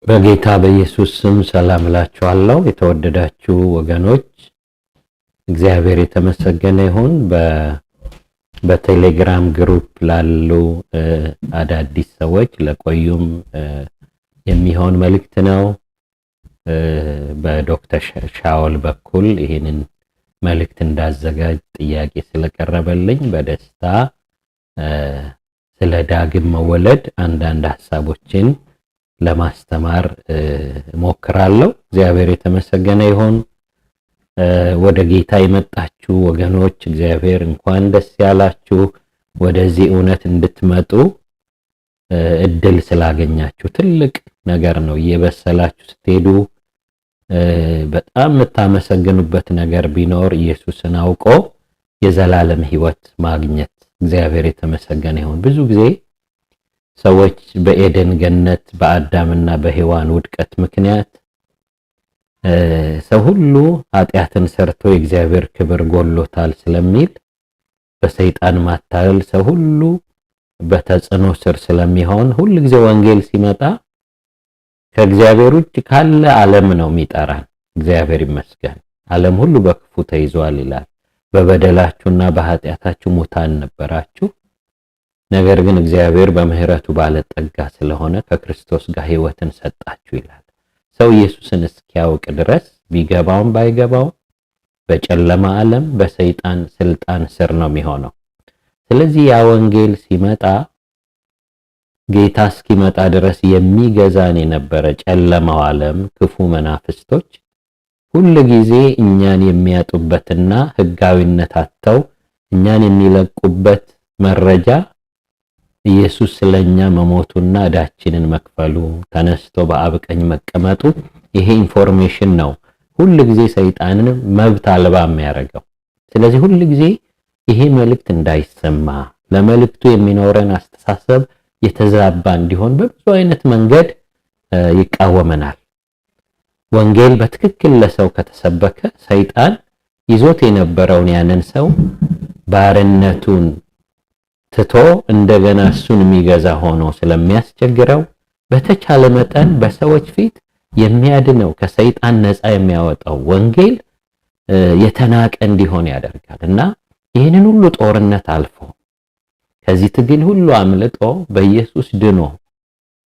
በጌታ በኢየሱስ ስም ሰላም እላችኋለሁ። የተወደዳችሁ ወገኖች፣ እግዚአብሔር የተመሰገነ ይሁን። በቴሌግራም group ላሉ አዳዲስ ሰዎች፣ ለቆዩም የሚሆን መልእክት ነው። በዶክተር ሻውል በኩል ይህንን መልእክት እንዳዘጋጅ ጥያቄ ስለቀረበልኝ በደስታ ስለ ዳግም መወለድ አንዳንድ ሀሳቦችን ለማስተማር እሞክራለሁ። እግዚአብሔር የተመሰገነ ይሁን። ወደ ጌታ የመጣችሁ ወገኖች፣ እግዚአብሔር እንኳን ደስ ያላችሁ። ወደዚህ እውነት እንድትመጡ እድል ስላገኛችሁ ትልቅ ነገር ነው። እየበሰላችሁ ስትሄዱ በጣም የምታመሰግኑበት ነገር ቢኖር ኢየሱስን አውቆ የዘላለም ሕይወት ማግኘት። እግዚአብሔር የተመሰገነ ይሁን። ብዙ ጊዜ ሰዎች በኤደን ገነት በአዳምና በሔዋን ውድቀት ምክንያት ሰው ሁሉ ኃጢአትን ሰርቶ የእግዚአብሔር ክብር ጎሎታል ስለሚል፣ በሰይጣን ማታለል ሰው ሁሉ በተጽዕኖ ስር ስለሚሆን፣ ሁል ጊዜ ወንጌል ሲመጣ ከእግዚአብሔር ውጭ ካለ ዓለም ነው የሚጠራን። እግዚአብሔር ይመስገን። ዓለም ሁሉ በክፉ ተይዟል ይላል። በበደላችሁና በኃጢአታችሁ ሙታን ነበራችሁ፣ ነገር ግን እግዚአብሔር በምሕረቱ ባለጠጋ ስለሆነ ከክርስቶስ ጋር ሕይወትን ሰጣችሁ ይላል። ሰው ኢየሱስን እስኪያውቅ ድረስ ቢገባውም ባይገባውም በጨለማ ዓለም በሰይጣን ስልጣን ስር ነው የሚሆነው። ስለዚህ ያ ወንጌል ሲመጣ ጌታ እስኪመጣ ድረስ የሚገዛን የነበረ ጨለማው ዓለም፣ ክፉ መናፍስቶች ሁል ጊዜ እኛን የሚያጡበትና ሕጋዊነት አጥተው እኛን የሚለቁበት መረጃ ኢየሱስ ስለኛ መሞቱና ዕዳችንን መክፈሉ፣ ተነስቶ በአብ ቀኝ መቀመጡ፣ ይሄ information ነው ሁል ጊዜ ሰይጣንን መብት አልባ የሚያደርገው። ስለዚህ ሁል ጊዜ ይሄ መልእክት እንዳይሰማ፣ ለመልእክቱ የሚኖረን አስተሳሰብ የተዛባ እንዲሆን በብዙ አይነት መንገድ ይቃወመናል። ወንጌል በትክክል ለሰው ከተሰበከ ሰይጣን ይዞት የነበረውን ያንን ሰው ባርነቱን ትቶ እንደገና እሱን የሚገዛ ሆኖ ስለሚያስቸግረው፣ በተቻለ መጠን በሰዎች ፊት የሚያድነው፣ ከሰይጣን ነፃ የሚያወጣው ወንጌል የተናቀ እንዲሆን ያደርጋል። እና ይህንን ሁሉ ጦርነት አልፎ፣ ከዚህ ትግል ሁሉ አምልጦ፣ በኢየሱስ ድኖ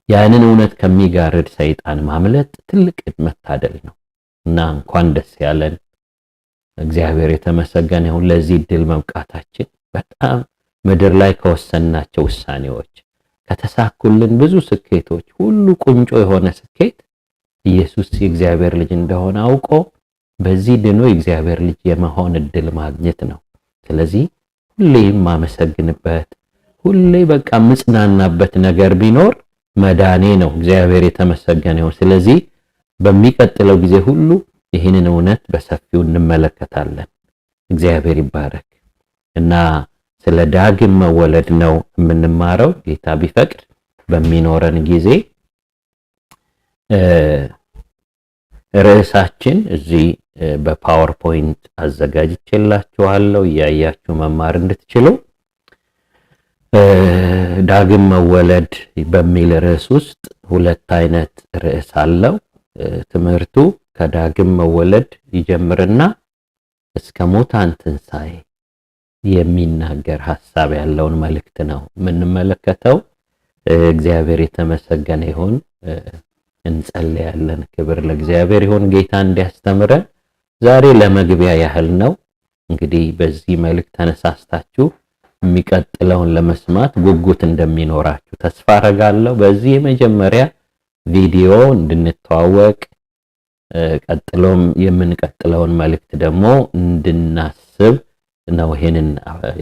ያንን እውነት ከሚጋርድ ሰይጣን ማምለጥ ትልቅ መታደል ነው። እና እንኳን ደስ ያለን። እግዚአብሔር የተመሰገነ ይሁን። ለዚህ እድል መብቃታችን በጣም ምድር ላይ ከወሰንናቸው ውሳኔዎች፣ ከተሳኩልን ብዙ ስኬቶች ሁሉ ቁንጮ የሆነ ስኬት ኢየሱስ የእግዚአብሔር ልጅ እንደሆነ አውቆ በዚህ ድኖ የእግዚአብሔር ልጅ የመሆን እድል ማግኘት ነው። ስለዚህ ሁሌ የማመሰግንበት፣ ሁሌ በቃ ምጽናናበት ነገር ቢኖር መዳኔ ነው። እግዚአብሔር የተመሰገነ ይሁን። ስለዚህ በሚቀጥለው ጊዜ ሁሉ ይህንን እውነት በሰፊው እንመለከታለን። እግዚአብሔር ይባረክ። እና ስለ ዳግም መወለድ ነው የምንማረው። ጌታ ቢፈቅድ በሚኖረን ጊዜ ርዕሳችን እዚህ በ PowerPoint አዘጋጅቼላችኋለሁ እያያችሁ መማር እንድትችሉ። ዳግም መወለድ በሚል ርዕስ ውስጥ ሁለት አይነት ርዕስ አለው። ትምህርቱ ከዳግም መወለድ ይጀምርና እስከ ሙታን ትንሣኤ የሚናገር ሐሳብ ያለውን መልእክት ነው የምንመለከተው። እግዚአብሔር የተመሰገነ ይሁን። እንጸልያለን። ክብር ለእግዚአብሔር ይሁን። ጌታ እንዲያስተምረን ዛሬ ለመግቢያ ያህል ነው። እንግዲህ በዚህ መልእክት ተነሳስታችሁ የሚቀጥለውን ለመስማት ጉጉት እንደሚኖራችሁ ተስፋ አረጋለሁ። በዚህ የመጀመሪያ ቪዲዮ እንድንተዋወቅ፣ ቀጥሎም የምንቀጥለውን መልእክት ደግሞ እንድናስብ ነው ይሄንን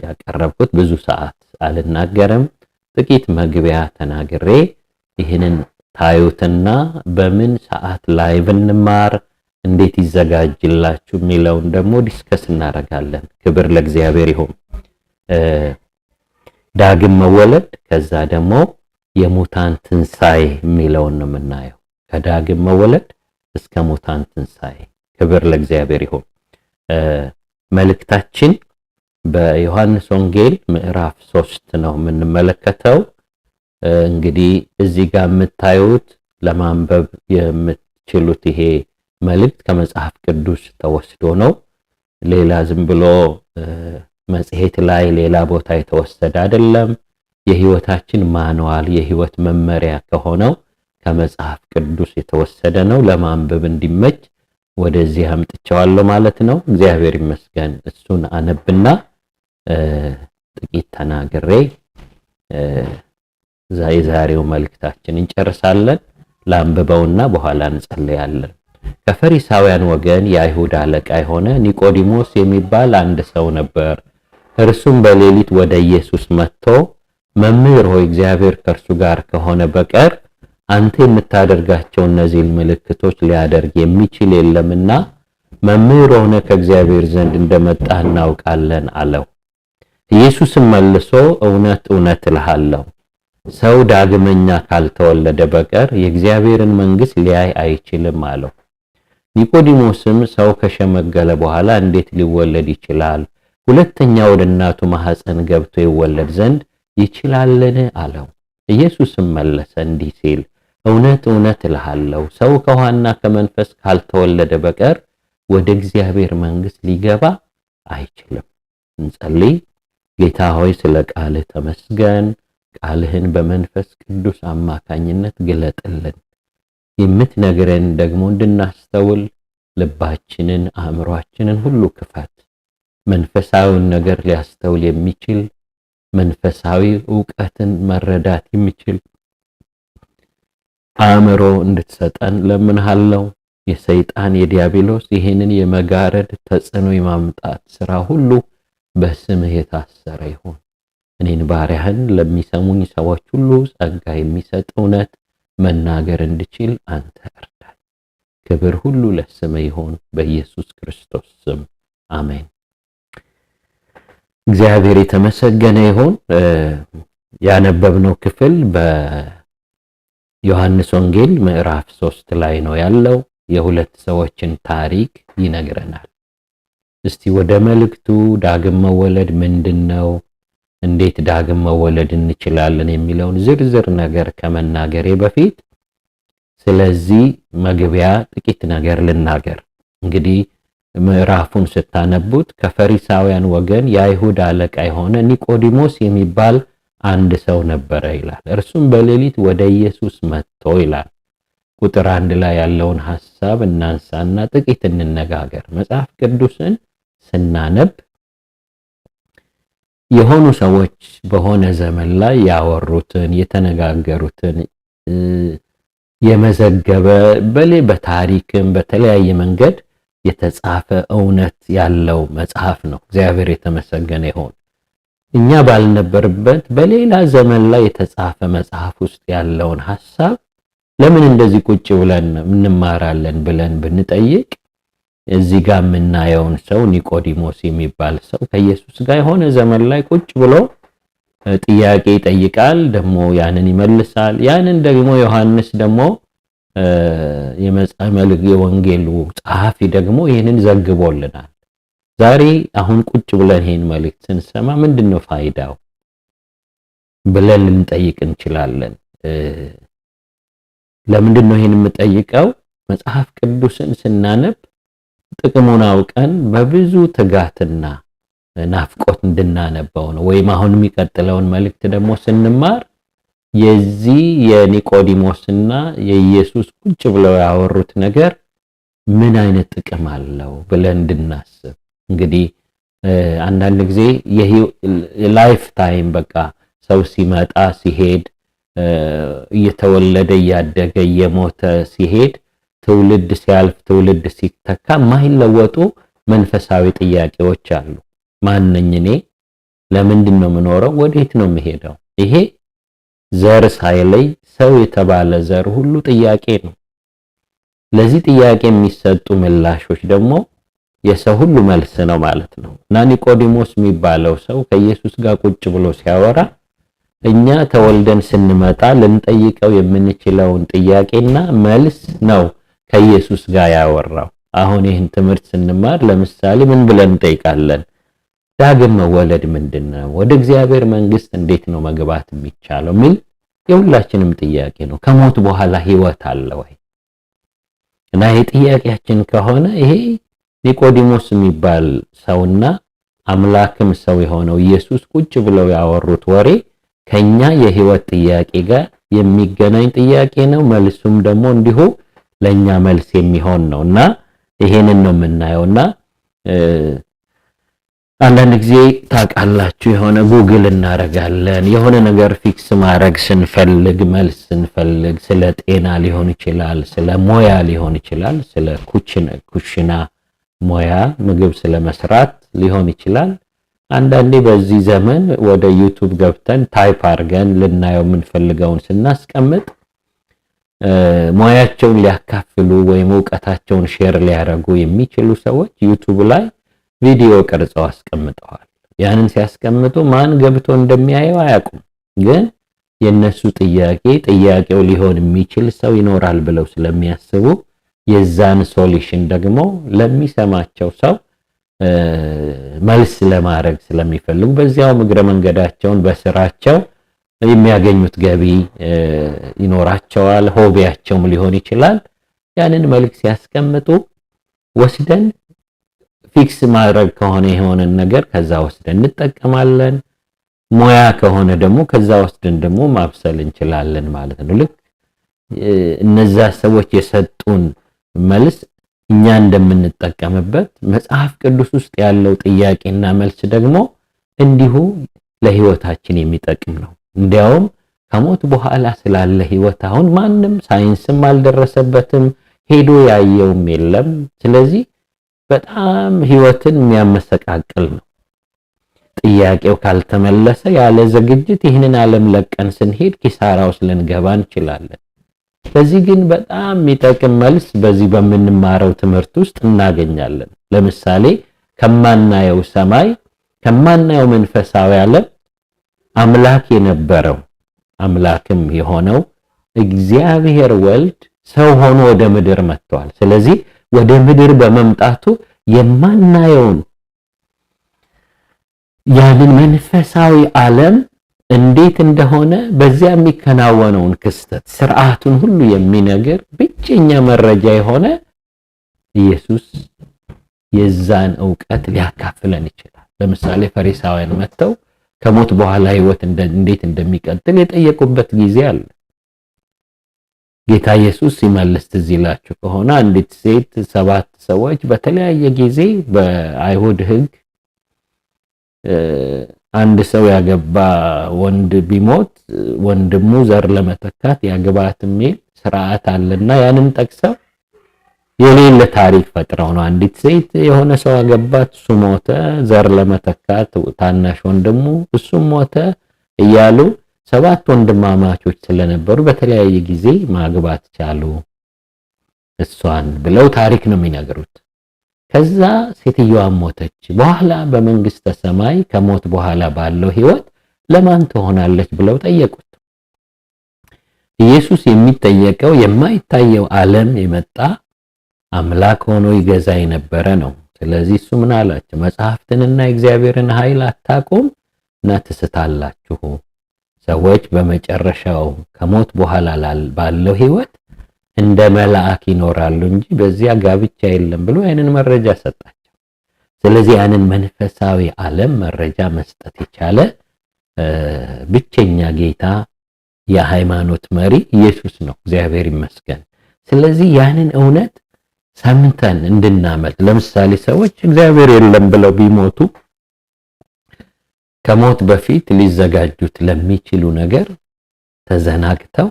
ያቀረብኩት። ብዙ ሰዓት አልናገርም። ጥቂት መግቢያ ተናግሬ ይህንን ታዩትና በምን ሰዓት live እንማር፣ እንዴት ይዘጋጅላችሁ የሚለውን ደግሞ discuss እናደርጋለን። ክብር ለእግዚአብሔር ይሁን። ዳግም መወለድ ከዛ ደግሞ የሙታን ትንሣኤ የሚለውን ነው የምናየው። ከዳግም መወለድ እስከ ሙታን ትንሣኤ። ክብር ለእግዚአብሔር ይሁን። መልእክታችን በዮሐንስ ወንጌል ምዕራፍ 3 ነው የምንመለከተው። እንግዲህ እዚህ ጋር የምታዩት ለማንበብ የምትችሉት ይሄ መልእክት ከመጽሐፍ ቅዱስ ተወስዶ ነው። ሌላ ዝም ብሎ መጽሔት ላይ ሌላ ቦታ የተወሰደ አይደለም። የህይወታችን manual፣ የህይወት መመሪያ ከሆነው ከመጽሐፍ ቅዱስ የተወሰደ ነው። ለማንበብ እንዲመች ወደዚህ አምጥቼዋለሁ ማለት ነው። እግዚአብሔር ይመስገን። እሱን አነብና ጥቂት ተናግሬ የዛሬው መልእክታችን እንጨርሳለን። ላንብበውና በኋላ እንጸልያለን። ከፈሪሳውያን ወገን የአይሁድ አለቃ የሆነ ኒቆዲሞስ የሚባል አንድ ሰው ነበር። እርሱም በሌሊት ወደ ኢየሱስ መጥቶ፣ "መምህር ሆይ፣ እግዚአብሔር ከእርሱ ጋር ከሆነ በቀር አንተ የምታደርጋቸው እነዚህን ምልክቶች ሊያደርግ የሚችል የለምና መምህር ሆነህ ከእግዚአብሔር ዘንድ እንደመጣህ እናውቃለን" አለው። ኢየሱስም መልሶ፣ "እውነት እውነት እልሃለሁ፣ ሰው ዳግመኛ ካልተወለደ በቀር የእግዚአብሔርን መንግሥት ሊያይ አይችልም" አለው። ኒቆዲሞስም፣ "ሰው ከሸመገለ በኋላ እንዴት ሊወለድ ይችላል? ሁለተኛ ወደ እናቱ ማኅፀን ገብቶ ይወለድ ዘንድ ይችላልን?" አለው። ኢየሱስም መለሰ እንዲህ ሲል፣ "እውነት እውነት እልሃለሁ፣ ሰው ከውሃና ከመንፈስ ካልተወለደ በቀር ወደ እግዚአብሔር መንግሥት ሊገባ አይችልም።" እንጸልይ። ጌታ ሆይ፣ ስለ ቃልህ ተመስገን። ቃልህን በመንፈስ ቅዱስ አማካኝነት ግለጥልን። የምትነግረን ደግሞ እንድናስተውል ልባችንን፣ አእምሯችንን ሁሉ ክፈት። መንፈሳዊውን ነገር ሊያስተውል የሚችል፣ መንፈሳዊ ዕውቀትን መረዳት የሚችል አእምሮ እንድትሰጠን ለምንሃለው። የሰይጣን የዲያብሎስ ይህንን የመጋረድ፣ ተጽዕኖ የማምጣት ስራ ሁሉ በስምህ የታሰረ ይሁን። እኔን ባሪያህን ለሚሰሙኝ ሰዎች ሁሉ ጸጋ የሚሰጥ እውነት መናገር እንድችል አንተ እርዳኝ። ክብር ሁሉ ለስምህ ይሁን፣ በኢየሱስ ክርስቶስ ስም አሜን። እግዚአብሔር የተመሰገነ ይሁን። ያነበብነው ክፍል በዮሐንስ ወንጌል ምዕራፍ 3 ላይ ነው ያለው። የሁለት ሰዎችን ታሪክ ይነግረናል። እስቲ ወደ መልእክቱ፣ ዳግም መወለድ ምንድን ነው? እንዴት ዳግም መወለድ እንችላለን? የሚለውን ዝርዝር ነገር ከመናገሬ በፊት ስለዚህ መግቢያ ጥቂት ነገር ልናገር። እንግዲህ ምዕራፉን ስታነቡት ከፈሪሳውያን ወገን የአይሁድ አለቃ የሆነ ኒቆዲሞስ የሚባል አንድ ሰው ነበረ ይላል። እርሱም በሌሊት ወደ ኢየሱስ መጥቶ ይላል። ቁጥር 1 ላይ ያለውን ሐሳብ እናንሳና ጥቂት እንነጋገር። መጽሐፍ ቅዱስን ስናነብ የሆኑ ሰዎች በሆነ ዘመን ላይ ያወሩትን፣ የተነጋገሩትን የመዘገበ፣ በታሪክም በተለያየ መንገድ የተጻፈ እውነት ያለው መጽሐፍ ነው። እግዚአብሔር የተመሰገነ ይሁን። እኛ ባልነበርበት በሌላ ዘመን ላይ የተጻፈ መጽሐፍ ውስጥ ያለውን ሐሳብ ለምን እንደዚህ ቁጭ ብለን እንማራለን ብለን ብንጠይቅ፣ እዚህ ጋር የምናየውን ሰው፣ ኒቆዲሞስ የሚባል ሰው ከኢየሱስ ጋር የሆነ ዘመን ላይ ቁጭ ብሎ ጥያቄ ይጠይቃል፣ ደግሞ ያንን ይመልሳል። ያንን ደግሞ ዮሐንስ ደግሞ የመጽሐፈ የወንጌሉ ጸሐፊ ደግሞ ይህንን ዘግቦልናል። ዛሬ አሁን ቁጭ ብለን ይህን መልእክት ስንሰማ ምንድነው ፋይዳው ብለን ልንጠይቅ እንችላለን። ለምንድን ነው ይህን የምጠይቀው? መጽሐፍ ቅዱስን ስናነብ ጥቅሙን አውቀን በብዙ ትጋትና ናፍቆት እንድናነባው ነው። ወይም አሁን የሚቀጥለውን መልእክት ደግሞ ስንማር የዚህ የኒቆዲሞስና የኢየሱስ ቁጭ ብለው ያወሩት ነገር ምን አይነት ጥቅም አለው ብለን እንድናስብ። እንግዲህ አንዳንድ ጊዜ life time በቃ ሰው ሲመጣ ሲሄድ፣ እየተወለደ፣ እያደገ፣ እየሞተ ሲሄድ፣ ትውልድ ሲያልፍ ትውልድ ሲተካ የማይለወጡ መንፈሳዊ ጥያቄዎች አሉ። ማን ነኝ እኔ? ለምንድን ነው የምኖረው? ወዴት ነው የምሄደው? ይሄ ዘር ሳይለይ ሰው የተባለ ዘር ሁሉ ጥያቄ ነው። ለዚህ ጥያቄ የሚሰጡ ምላሾች ደግሞ የሰው ሁሉ መልስ ነው ማለት ነው። እና ኒቆዲሞስ የሚባለው ሰው ከኢየሱስ ጋር ቁጭ ብሎ ሲያወራ እኛ ተወልደን ስንመጣ ልንጠይቀው የምንችለውን ጥያቄና መልስ ነው ከኢየሱስ ጋር ያወራው። አሁን ይህን ትምህርት ስንማር ለምሳሌ ምን ብለን እንጠይቃለን? ዳግም መወለድ ምንድን ነው? ወደ እግዚአብሔር መንግስት እንዴት ነው መግባት የሚቻለው? የሚል የሁላችንም ጥያቄ ነው። ከሞት በኋላ ህይወት አለ ወይ? እና ይሄ ጥያቄያችን ከሆነ ይሄ ኒቆዲሞስ የሚባል ሰውና አምላክም ሰው የሆነው ኢየሱስ ቁጭ ብለው ያወሩት ወሬ ከኛ የህይወት ጥያቄ ጋር የሚገናኝ ጥያቄ ነው። መልሱም ደግሞ እንዲሁ ለኛ መልስ የሚሆን ነውና ይሄንን ነው የምናየውና አንዳንድ ጊዜ ታውቃላችሁ የሆነ ጉግል እናረጋለን። የሆነ ነገር fix ማድረግ ስንፈልግ፣ መልስ ስንፈልግ፣ ስለ ጤና ሊሆን ይችላል፣ ስለ ሙያ ሊሆን ይችላል፣ ስለ ኩሽና ሙያ ምግብ ስለ መስራት ሊሆን ይችላል። አንዳንዴ በዚህ ዘመን ወደ YouTube ገብተን type አድርገን ልናየው የምንፈልገውን ስናስቀምጥ ሙያቸውን ሊያካፍሉ ወይም እውቀታቸውን share ሊያደርጉ የሚችሉ ሰዎች YouTube ላይ ቪዲዮ ቀርጸው አስቀምጠዋል። ያንን ሲያስቀምጡ ማን ገብቶ እንደሚያየው አያውቁም። ግን የነሱ ጥያቄ ጥያቄው ሊሆን የሚችል ሰው ይኖራል ብለው ስለሚያስቡ የዛን solution ደግሞ ለሚሰማቸው ሰው መልስ ለማድረግ ስለሚፈልጉ በዚያውም እግረ መንገዳቸውን በስራቸው የሚያገኙት ገቢ ይኖራቸዋል። Hobby ያቸውም ሊሆን ይችላል። ያንን መልክ ሲያስቀምጡ ወስደን fix ማድረግ ከሆነ የሆነን ነገር ከዛ ወስደን እንጠቀማለን። ሙያ ከሆነ ደግሞ ከዛ ወስደን ደግሞ ማብሰል እንችላለን ማለት ነው። ልክ እነዛ ሰዎች የሰጡን መልስ እኛ እንደምንጠቀምበት መጽሐፍ ቅዱስ ውስጥ ያለው ጥያቄና መልስ ደግሞ እንዲሁ ለሕይወታችን የሚጠቅም ነው። እንዲያውም ከሞት በኋላ ስላለ ሕይወት አሁን ማንም ሳይንስም አልደረሰበትም፣ ሄዶ ያየውም የለም። ስለዚህ በጣም ሕይወትን የሚያመሰቃቅል ነው። ጥያቄው ካልተመለሰ ያለ ዝግጅት ይህንን ዓለም ለቀን ስንሄድ ኪሳራ ውስጥ ልንገባ እንችላለን። ለዚህ ግን በጣም የሚጠቅም መልስ በዚህ በምንማረው ትምህርት ውስጥ እናገኛለን። ለምሳሌ ከማናየው ሰማይ፣ ከማናየው መንፈሳዊ ዓለም አምላክ የነበረው አምላክም የሆነው እግዚአብሔር ወልድ ሰው ሆኖ ወደ ምድር መጥቷል። ስለዚህ ወደ ምድር በመምጣቱ የማናየውን ያንን መንፈሳዊ ዓለም እንዴት እንደሆነ በዚያ የሚከናወነውን ክስተት ስርዓቱን ሁሉ የሚነግር ብቸኛ መረጃ የሆነ ኢየሱስ የዛን ዕውቀት ሊያካፍለን ይችላል። ለምሳሌ ፈሪሳውያን መጥተው ከሞት በኋላ ሕይወት እንዴት እንደሚቀጥል የጠየቁበት ጊዜ አለ። ጌታ ኢየሱስ ሲመልስ ትዝ ይላችሁ ከሆነ አንዲት ሴት 7 ሰዎች በተለያየ ጊዜ በአይሁድ ሕግ አንድ ሰው ያገባ ወንድ ቢሞት ወንድሙ ዘር ለመተካት ያግባት የሚል ስርዓት አለና ያንን ጠቅሰው የሌለ ታሪክ ፈጥረው ነው። አንዲት ሴት የሆነ ሰው አገባት፣ እሱ ሞተ፣ ዘር ለመተካት ታናሽ ወንድሙ እሱም ሞተ እያሉ 7 ወንድማማቾች ስለነበሩ በተለያየ ጊዜ ማግባት ቻሉ እሷን ብለው ታሪክ ነው የሚነግሩት። ከዛ ሴትየዋ ሞተች። በኋላ በመንግስተ ሰማይ ከሞት በኋላ ባለው ህይወት ለማን ትሆናለች ብለው ጠየቁት። ኢየሱስ የሚጠየቀው የማይታየው ዓለም የመጣ አምላክ ሆኖ ይገዛ የነበረ ነው። ስለዚህ እሱ ምን አላቸው? መጽሐፍትንና የእግዚአብሔርን ኃይል አታውቁም እና ትስታላችሁ። ሰዎች በመጨረሻው ከሞት በኋላ ባለው ህይወት እንደ መልአክ ይኖራሉ እንጂ በዚያ ጋብቻ የለም ብሎ ያንን መረጃ ሰጣቸው። ስለዚህ ያንን መንፈሳዊ ዓለም መረጃ መስጠት የቻለ ብቸኛ ጌታ የሃይማኖት መሪ ኢየሱስ ነው። እግዚአብሔር ይመስገን። ስለዚህ ያንን እውነት ሰምተን እንድናመልጥ፣ ለምሳሌ ሰዎች እግዚአብሔር የለም ብለው ቢሞቱ ከሞት በፊት ሊዘጋጁት ለሚችሉ ነገር ተዘናግተው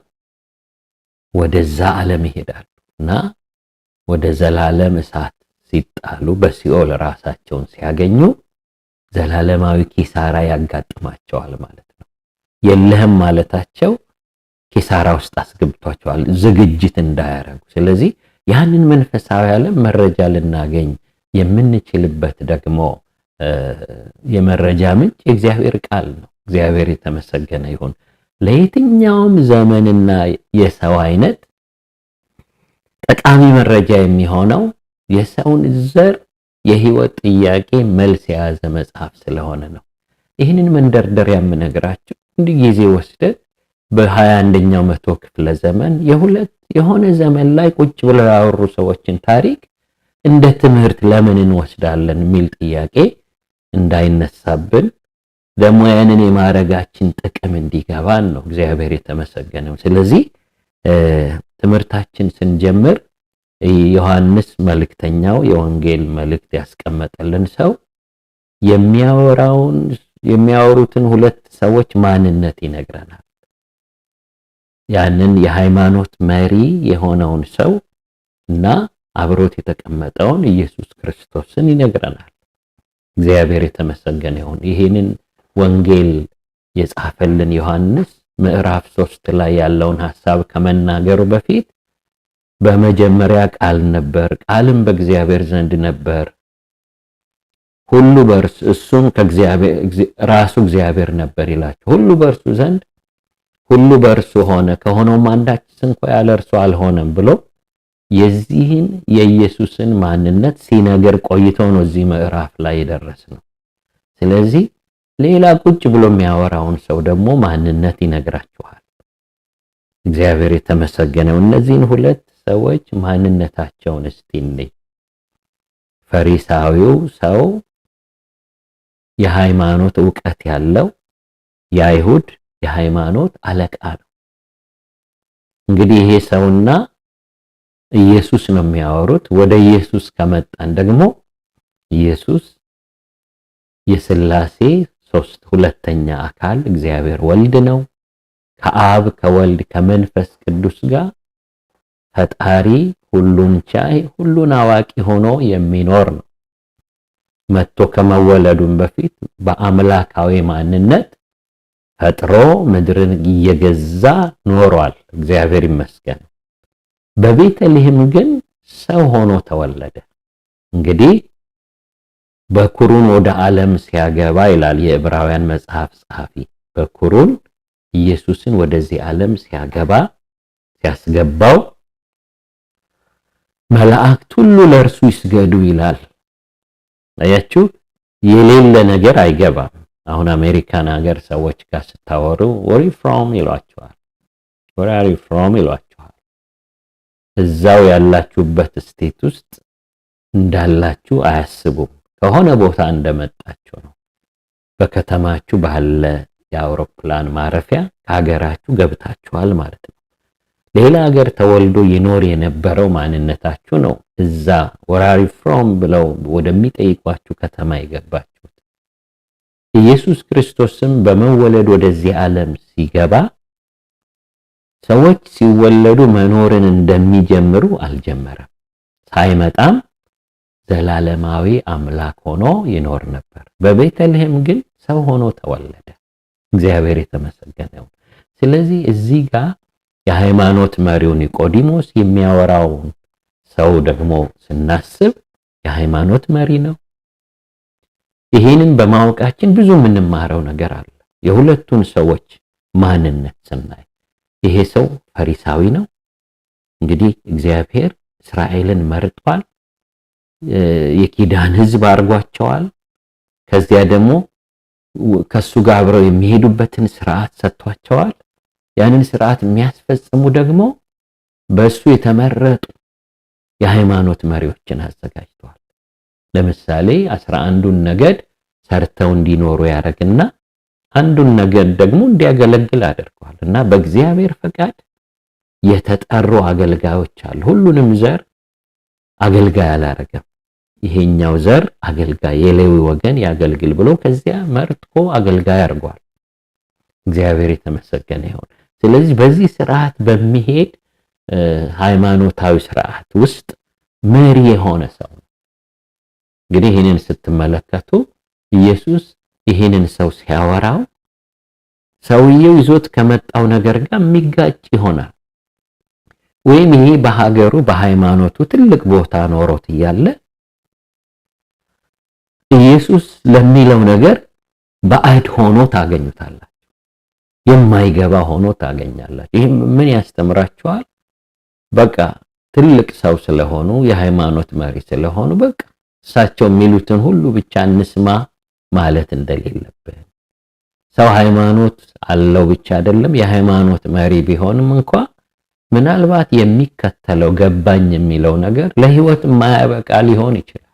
ወደዛ ዓለም ይሄዳሉ እና ወደ ዘላለም እሳት ሲጣሉ በሲኦል ራሳቸውን ሲያገኙ ዘላለማዊ ኪሳራ ያጋጥማቸዋል ማለት ነው። የለህም ማለታቸው ኪሳራ ውስጥ አስገብቷቸዋል፣ ዝግጅት እንዳያረጉ። ስለዚህ ያንን መንፈሳዊ ዓለም መረጃ ልናገኝ የምንችልበት ደግሞ የመረጃ ምንጭ የእግዚአብሔር ቃል ነው። እግዚአብሔር የተመሰገነ ይሁን። ለየትኛውም ዘመንና የሰው አይነት ጠቃሚ መረጃ የሚሆነው የሰውን ዘር የህይወት ጥያቄ መልስ የያዘ መጽሐፍ ስለሆነ ነው። ይህንን መንደርደሪያ የምነግራችሁ እንዲህ ጊዜ ወስደን በ21ኛው መቶ ክፍለ ዘመን የሁለት የሆነ ዘመን ላይ ቁጭ ብለው ያወሩ ሰዎችን ታሪክ እንደ ትምህርት ለምን እንወስዳለን የሚል ጥያቄ እንዳይነሳብን፣ ደግሞ ያንን የማረጋችን ጥቅም እንዲገባን ነው። እግዚአብሔር የተመሰገነው። ስለዚህ ትምህርታችን ስንጀምር ዮሐንስ መልእክተኛው፣ የወንጌል መልእክት ያስቀመጠልን ሰው የሚያወራውን የሚያወሩትን ሁለት ሰዎች ማንነት ይነግረናል። ያንን የሃይማኖት መሪ የሆነውን ሰው እና አብሮት የተቀመጠውን ኢየሱስ ክርስቶስን ይነግረናል። እግዚአብሔር የተመሰገነ ይሁን። ይሄንን ወንጌል የጻፈልን ዮሐንስ ምዕራፍ 3 ላይ ያለውን ሐሳብ ከመናገሩ በፊት በመጀመሪያ ቃል ነበር፣ ቃልም በእግዚአብሔር ዘንድ ነበር፣ ሁሉ በእርሱ፣ እሱም ከእግዚአብሔር ራሱ እግዚአብሔር ነበር ይላቸው። ሁሉ በእርሱ ዘንድ፣ ሁሉ በእርሱ ሆነ፣ ከሆነውም አንዳች እንኳ ያለ እርሱ አልሆነም ብሎ የዚህን የኢየሱስን ማንነት ሲነገር ቆይቶ ነው እዚህ ምዕራፍ ላይ የደረስነው። ስለዚህ ሌላ ቁጭ ብሎ የሚያወራውን ሰው ደግሞ ማንነት ይነግራችኋል። እግዚአብሔር የተመሰገነው። እነዚህን ሁለት ሰዎች ማንነታቸውን እስቲ እንይ። ፈሪሳዊው ሰው የሃይማኖት ዕውቀት ያለው የአይሁድ የሃይማኖት አለቃ ነው። እንግዲህ ይሄ ሰውና ኢየሱስ ነው የሚያወሩት። ወደ ኢየሱስ ከመጣን ደግሞ ኢየሱስ የሥላሴ ሶስት ሁለተኛ አካል እግዚአብሔር ወልድ ነው። ከአብ፣ ከወልድ፣ ከመንፈስ ቅዱስ ጋር ፈጣሪ፣ ሁሉን ቻይ፣ ሁሉን አዋቂ ሆኖ የሚኖር ነው። መጥቶ ከመወለዱም በፊት በአምላካዊ ማንነት ፈጥሮ ምድርን እየገዛ ኖሯል። እግዚአብሔር ይመስገን። በቤተልሔም ግን ሰው ሆኖ ተወለደ። እንግዲህ በኩሩን ወደ ዓለም ሲያገባ ይላል የዕብራውያን መጽሐፍ ጸሐፊ፣ በኩሩን ኢየሱስን ወደዚህ ዓለም ሲያገባ፣ ሲያስገባው መላእክት ሁሉ ለእርሱ ይስገዱ ይላል። አያችሁ፣ የሌለ ነገር አይገባም። አሁን አሜሪካን ሀገር ሰዎች ጋር ስታወሩ "Where you from?" ይሏችኋል። "Where are you from?" ይሏችኋል። እዛው ያላችሁበት state ውስጥ እንዳላችሁ አያስቡም። ከሆነ ቦታ እንደመጣችሁ ነው። በከተማችሁ ባለ የአውሮፕላን ማረፊያ ከሀገራችሁ ገብታችኋል ማለት ነው። ሌላ ሀገር ተወልዶ ይኖር የነበረው ማንነታችሁ ነው እዛ "Where are you from?" ብለው ወደሚጠይቋችሁ ከተማ የገባችሁት። ኢየሱስ ክርስቶስም በመወለድ ወደዚህ ዓለም ሲገባ ሰዎች ሲወለዱ መኖርን እንደሚጀምሩ አልጀመረም። ሳይመጣም ዘላለማዊ አምላክ ሆኖ ይኖር ነበር። በቤተልሔም ግን ሰው ሆኖ ተወለደ። እግዚአብሔር የተመሰገነ ይሁን። ስለዚህ እዚህ ጋር የሃይማኖት መሪው ኒቆዲሞስ የሚያወራውን ሰው ደግሞ ስናስብ የሃይማኖት መሪ ነው። ይህንን በማወቃችን ብዙ የምንማረው ነገር አለ። የሁለቱን ሰዎች ማንነት ስናይ ይሄ ሰው ፈሪሳዊ ነው። እንግዲህ እግዚአብሔር እስራኤልን መርጧል። የኪዳን ሕዝብ አድርጓቸዋል። ከዚያ ደግሞ ከሱ ጋር አብረው የሚሄዱበትን ስርዓት ሰጥቷቸዋል። ያንን ስርዓት የሚያስፈጽሙ ደግሞ በእሱ የተመረጡ የሃይማኖት መሪዎችን አዘጋጅተዋል። ለምሳሌ 11ዱን ነገድ ሰርተው እንዲኖሩ ያደርግና አንዱን ነገድ ደግሞ እንዲያገለግል አድርገዋል። እና በእግዚአብሔር ፈቃድ የተጠሩ አገልጋዮች አሉ። ሁሉንም ዘር አገልጋይ አላረገም። ይሄኛው ዘር አገልጋይ፣ የሌዊ ወገን ያገልግል ብሎ ከዚያ መርጦ አገልጋይ አድርጓል። እግዚአብሔር የተመሰገነ ይሁን። ስለዚህ በዚህ ስርዓት በሚሄድ ሃይማኖታዊ ስርዓት ውስጥ መሪ የሆነ ሰው ነው። እንግዲህ ይህንን ስትመለከቱ ኢየሱስ ይህንን ሰው ሲያወራው ሰውየው ይዞት ከመጣው ነገር ጋር የሚጋጭ ይሆናል። ወይም ይሄ በሀገሩ በሃይማኖቱ ትልቅ ቦታ ኖሮት እያለ ኢየሱስ ለሚለው ነገር ባዕድ ሆኖ ታገኙታላችሁ። የማይገባ ሆኖ ታገኛላችሁ። ይህም ምን ያስተምራችኋል? በቃ ትልቅ ሰው ስለሆኑ፣ የሃይማኖት መሪ ስለሆኑ፣ በቃ እሳቸው የሚሉትን ሁሉ ብቻ እንስማ ማለት እንደሌለብን፣ ሰው ሃይማኖት አለው ብቻ አይደለም፣ የሃይማኖት መሪ ቢሆንም እንኳ ምናልባት የሚከተለው ገባኝ የሚለው ነገር ለህይወት የማያበቃ ሊሆን ይችላል።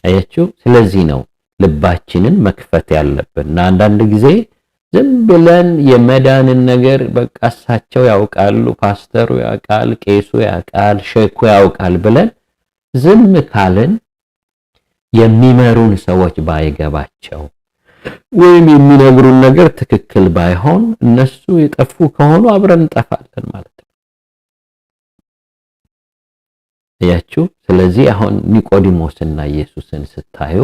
አያችሁ፣ ስለዚህ ነው ልባችንን መክፈት ያለብን። እና አንዳንድ ጊዜ ዝም ብለን የመዳንን ነገር በቃ እሳቸው ያውቃሉ፣ ፓስተሩ ያውቃል፣ ቄሱ ያውቃል፣ ሼኩ ያውቃል ብለን ዝም ካልን የሚመሩን ሰዎች ባይገባቸው ወይም የሚነግሩን ነገር ትክክል ባይሆን እነሱ የጠፉ ከሆኑ አብረን እንጠፋለን ማለት ነው። አያችሁ። ስለዚህ አሁን ኒቆዲሞስና ኢየሱስን ስታዩ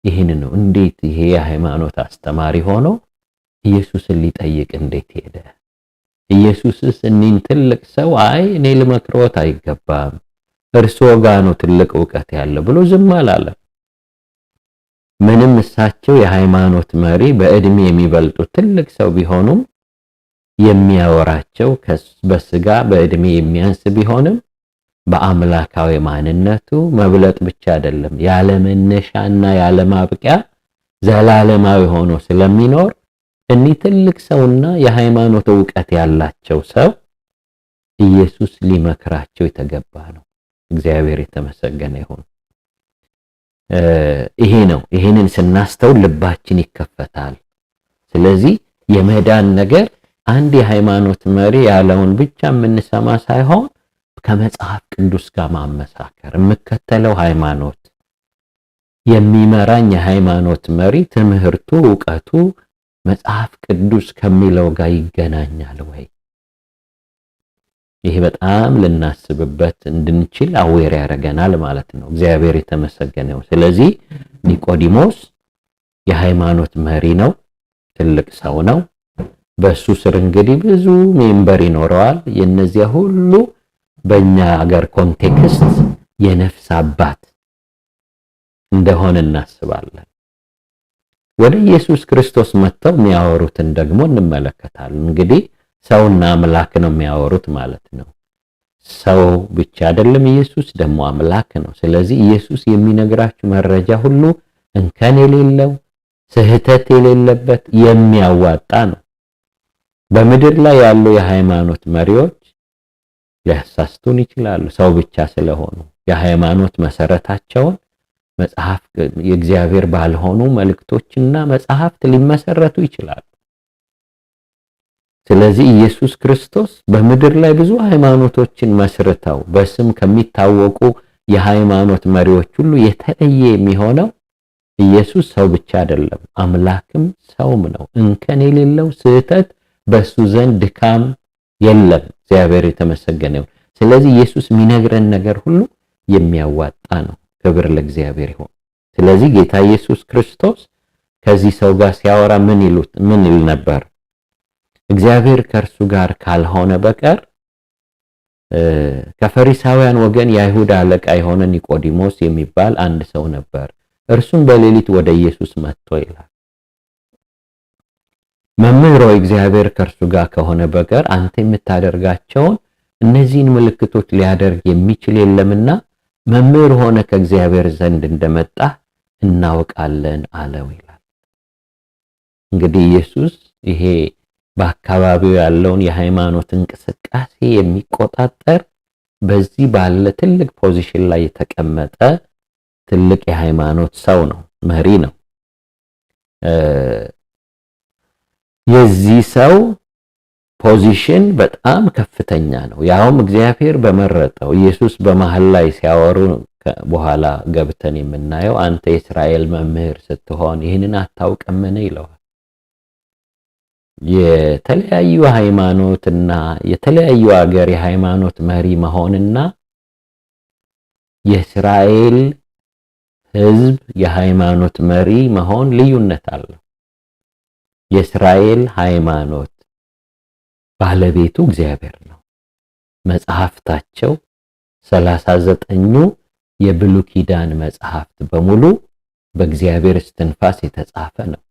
ይህን ነው። እንዴት ይሄ የሃይማኖት አስተማሪ ሆኖ ኢየሱስን ሊጠይቅ እንዴት ሄደ? ኢየሱስስ እኒህን ትልቅ ሰው አይ እኔ ልመክሮት አይገባም፣ እርስዎ ጋ ነው ትልቅ እውቀት ያለው ብሎ ዝም አላለም። ምንም እሳቸው የሃይማኖት መሪ በእድሜ የሚበልጡ ትልቅ ሰው ቢሆኑም የሚያወራቸው በስጋ በእድሜ የሚያንስ ቢሆንም በአምላካዊ ማንነቱ መብለጥ ብቻ አይደለም፣ ያለ መነሻና ያለ ማብቂያ ዘላለማዊ ሆኖ ስለሚኖር እኒህ ትልቅ ሰውና የሃይማኖት ዕውቀት ያላቸው ሰው ኢየሱስ ሊመክራቸው የተገባ ነው። እግዚአብሔር የተመሰገነ ይሁን። ይሄ ነው። ይሄንን ስናስተውል ልባችን ይከፈታል። ስለዚህ የመዳን ነገር አንድ የሃይማኖት መሪ ያለውን ብቻ የምንሰማ ሳይሆን ከመጽሐፍ ቅዱስ ጋር ማመሳከር፣ የምከተለው ሃይማኖት የሚመራኝ የሃይማኖት መሪ ትምህርቱ፣ እውቀቱ መጽሐፍ ቅዱስ ከሚለው ጋር ይገናኛል ወይ? ይሄ በጣም ልናስብበት እንድንችል aware ያደርገናል ማለት ነው። እግዚአብሔር የተመሰገነው። ስለዚህ ኒቆዲሞስ የሃይማኖት መሪ ነው፣ ትልቅ ሰው ነው። በሱ ስር እንግዲህ ብዙ member ይኖረዋል። የነዚያ ሁሉ በእኛ ሀገር context የነፍስ አባት እንደሆነ እናስባለን። ወደ ኢየሱስ ክርስቶስ መጥተው የሚያወሩትን ደግሞ እንመለከታለን። እንግዲህ ሰውና አምላክ ነው የሚያወሩት ማለት ነው። ሰው ብቻ አይደለም፣ ኢየሱስ ደግሞ አምላክ ነው። ስለዚህ ኢየሱስ የሚነግራችሁ መረጃ ሁሉ እንከን የሌለው፣ ስህተት የሌለበት፣ የሚያዋጣ ነው። በምድር ላይ ያሉ የሃይማኖት መሪዎች ሊያሳስቱን ይችላሉ፣ ሰው ብቻ ስለሆኑ የሃይማኖት መሰረታቸውን መጽሐፍ የእግዚአብሔር ባልሆኑ መልእክቶችና መጽሐፍት ሊመሰረቱ ይችላሉ። ስለዚህ ኢየሱስ ክርስቶስ በምድር ላይ ብዙ ሃይማኖቶችን መስርተው በስም ከሚታወቁ የሃይማኖት መሪዎች ሁሉ የተለየ የሚሆነው ኢየሱስ ሰው ብቻ አይደለም፣ አምላክም ሰውም ነው። እንከን የሌለው፣ ስህተት በሱ ዘንድ ድካም የለም። እግዚአብሔር የተመሰገነ ይሁን። ስለዚህ ኢየሱስ የሚነግረን ነገር ሁሉ የሚያዋጣ ነው። ክብር ለእግዚአብሔር ይሁን። ስለዚህ ጌታ ኢየሱስ ክርስቶስ ከዚህ ሰው ጋር ሲያወራ ምን ይል ነበር? እግዚአብሔር ከእርሱ ጋር ካልሆነ በቀር ከፈሪሳውያን ወገን የአይሁድ አለቃ የሆነ ኒቆዲሞስ የሚባል አንድ ሰው ነበር። እርሱም በሌሊት ወደ ኢየሱስ መጥቶ ይላል፣ መምህር ሆይ፣ እግዚአብሔር ከእርሱ ጋር ከሆነ በቀር አንተ የምታደርጋቸውን እነዚህን ምልክቶች ሊያደርግ የሚችል የለምና መምህር ሆነ ከእግዚአብሔር ዘንድ እንደመጣ እናውቃለን አለው ይላል። እንግዲህ ኢየሱስ ይሄ በአካባቢው ያለውን የሃይማኖት እንቅስቃሴ የሚቆጣጠር፣ በዚህ ባለ ትልቅ position ላይ የተቀመጠ ትልቅ የሃይማኖት ሰው ነው፣ መሪ ነው። የዚህ ሰው position በጣም ከፍተኛ ነው። ያውም እግዚአብሔር በመረጠው ኢየሱስ በመሃል ላይ ሲያወሩ በኋላ ገብተን የምናየው አንተ የእስራኤል መምህር ስትሆን ይህንን አታውቅምን ይለዋል። የተለያዩ ሃይማኖትና የተለያዩ ሀገር የሃይማኖት መሪ መሆንና የእስራኤል ሕዝብ የሃይማኖት መሪ መሆን ልዩነት አለው። የእስራኤል ሃይማኖት ባለቤቱ እግዚአብሔር ነው። መጽሐፍታቸው 39ኙ የብሉይ ኪዳን መጽሐፍት በሙሉ በእግዚአብሔር እስትንፋስ የተጻፈ ነው።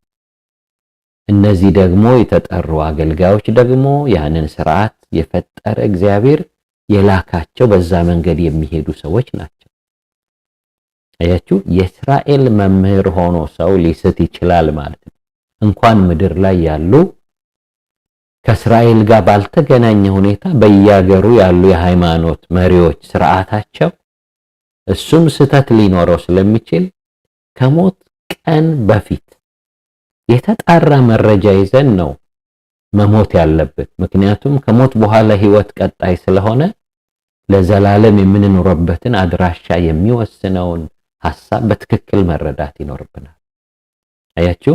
እነዚህ ደግሞ የተጠሩ አገልጋዮች ደግሞ ያንን ስርዓት የፈጠረ እግዚአብሔር የላካቸው በዛ መንገድ የሚሄዱ ሰዎች ናቸው። አያችሁ፣ የእስራኤል መምህር ሆኖ ሰው ሊስት ይችላል ማለት ነው። እንኳን ምድር ላይ ያሉ ከእስራኤል ጋር ባልተገናኘ ሁኔታ በየሀገሩ ያሉ የሃይማኖት መሪዎች ስርዓታቸው እሱም ስህተት ሊኖረው ስለሚችል ከሞት ቀን በፊት የተጣራ መረጃ ይዘን ነው መሞት ያለብን። ምክንያቱም ከሞት በኋላ ህይወት ቀጣይ ስለሆነ ለዘላለም የምንኖርበትን አድራሻ የሚወስነውን ሐሳብ በትክክል መረዳት ይኖርብናል። አያችሁ፣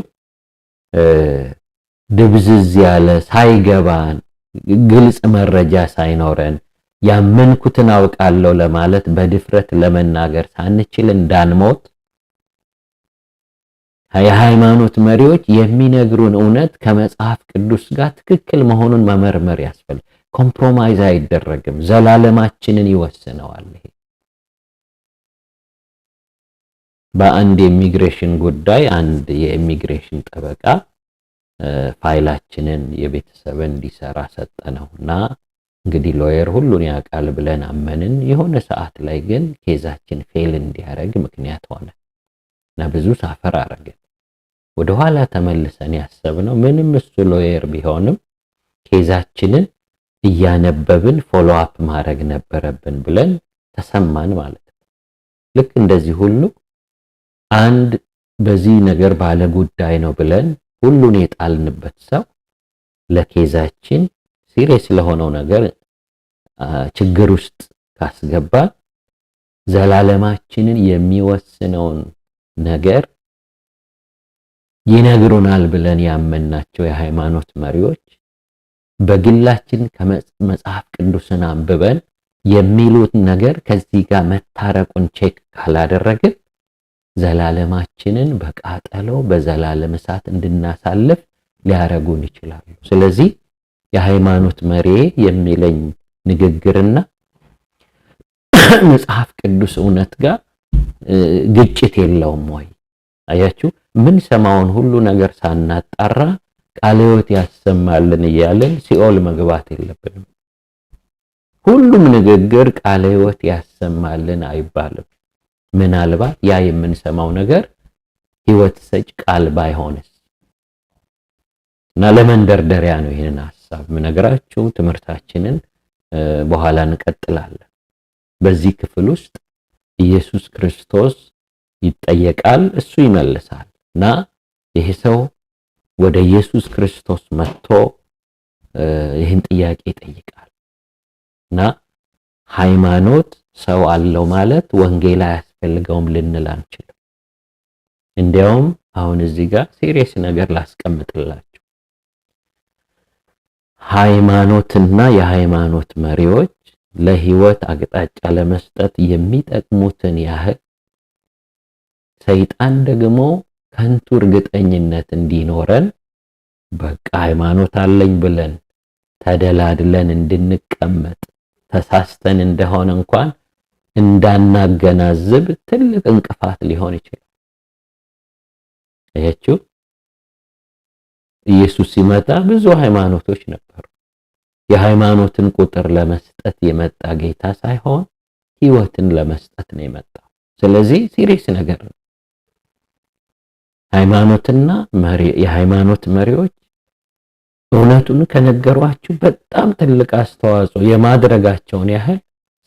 ድብዝዝ ያለ ሳይገባን ግልጽ መረጃ ሳይኖረን ያመንኩትን አውቃለሁ ለማለት በድፍረት ለመናገር ሳንችል እንዳንሞት የሃይማኖት መሪዎች የሚነግሩን እውነት ከመጽሐፍ ቅዱስ ጋር ትክክል መሆኑን መመርመር ያስፈልጋል። Compromise አይደረግም። ዘላለማችንን ይወስነዋል። ይሄ በአንድ የኢሚግሬሽን ጉዳይ አንድ የኢሚግሬሽን ጠበቃ ፋይላችንን የቤተሰብን እንዲሰራ ሰጠነውና እንግዲህ lawyer ሁሉን ያውቃል ብለን አመንን። የሆነ ሰዓት ላይ ግን case ኣችን fail እንዲያደርግ ምክንያት ሆነ እና ብዙ suffer አረግን። ወደኋላ ተመልሰን ያሰብነው ምንም እሱ lawyer ቢሆንም case ኣችንን እያነበብን follow up ማድረግ ነበረብን ብለን ተሰማን ማለት ነው። ልክ እንደዚህ ሁሉ አንድ በዚህ ነገር ባለ ጉዳይ ነው ብለን ሁሉን የጣልንበት ሰው ለ case ኣችን serious ለሆነው ነገር ችግር ውስጥ ካስገባ ዘላለማችንን የሚወስነውን ነገር ይነግሩናል ብለን ያመናቸው የሃይማኖት መሪዎች በግላችን ከመጽሐፍ ቅዱስን አንብበን የሚሉት ነገር ከዚህ ጋር መታረቁን check ካላደረግን ዘላለማችንን በቃጠሎ በዘላለም እሳት እንድናሳልፍ ሊያረጉን ይችላሉ። ስለዚህ የሃይማኖት መሪ የሚለኝ ንግግርና መጽሐፍ ቅዱስ እውነት ጋር ግጭት የለውም ወይ? አያችሁ፣ ምን ሰማውን ሁሉ ነገር ሳናጣራ ቃለ ሕይወት ያሰማልን እያለን ሲኦል መግባት የለብንም። ሁሉም ንግግር ቃለ ሕይወት ያሰማልን አይባልም። ምናልባት ያ የምንሰማው ነገር ሕይወት ሰጭ ቃል ባይሆንስ? እና ለመንደርደሪያ ነው ይሄንን ሐሳብ ምነግራችሁ። ትምህርታችንን በኋላ እንቀጥላለን። በዚህ ክፍል ውስጥ ኢየሱስ ክርስቶስ ይጠየቃል፣ እሱ ይመልሳል። እና ይሄ ሰው ወደ ኢየሱስ ክርስቶስ መጥቶ ይህን ጥያቄ ይጠይቃል። እና ሃይማኖት ሰው አለው ማለት ወንጌል አያስፈልገውም ልንል አንችልም። እንዲያውም አሁን እዚህ ጋር serious ነገር ላስቀምጥላችሁ። ሃይማኖትና የሃይማኖት መሪዎች ለህይወት አቅጣጫ ለመስጠት የሚጠቅሙትን ያህል ሰይጣን ደግሞ ከንቱ እርግጠኝነት እንዲኖረን በቃ ሃይማኖት አለኝ ብለን ተደላድለን እንድንቀመጥ ተሳስተን እንደሆነ እንኳን እንዳናገናዝብ ትልቅ እንቅፋት ሊሆን ይችላል። አያችሁ፣ ኢየሱስ ሲመጣ ብዙ ሃይማኖቶች ነበሩ። የሃይማኖትን ቁጥር ለመስጠት የመጣ ጌታ ሳይሆን ህይወትን ለመስጠት ነው የመጣው። ስለዚህ serious ነገር ነው። ሃይማኖትና መሪ የሃይማኖት መሪዎች እውነቱን ከነገሯችሁ በጣም ትልቅ አስተዋጽኦ የማድረጋቸውን ያህል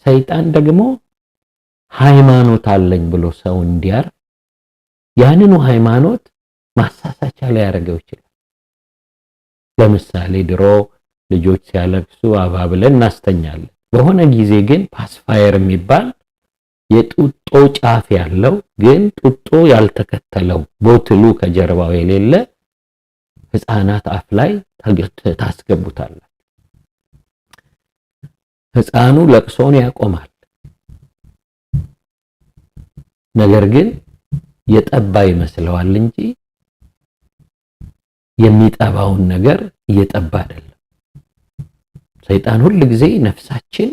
ሰይጣን ደግሞ ሃይማኖት አለኝ ብሎ ሰው እንዲያርፍ ያንኑ ሃይማኖት ማሳሳቻ ሊያደርገው ይችላል። ለምሳሌ ድሮ ልጆች ሲያለቅሱ አባብለን እናስተኛለን። በሆነ ጊዜ ግን pacifier የሚባል የጡጦ ጫፍ ያለው ግን ጡጦ ያልተከተለው bottle ኡ ከጀርባው የሌለ ህፃናት አፍ ላይ ታስገቡታላችሁ። ህፃኑ ለቅሶን ያቆማል። ነገር ግን የጠባ ይመስለዋል እንጂ የሚጠባውን ነገር እየጠባ አይደለም። ሰይጣን ሁል ጊዜ ነፍሳችን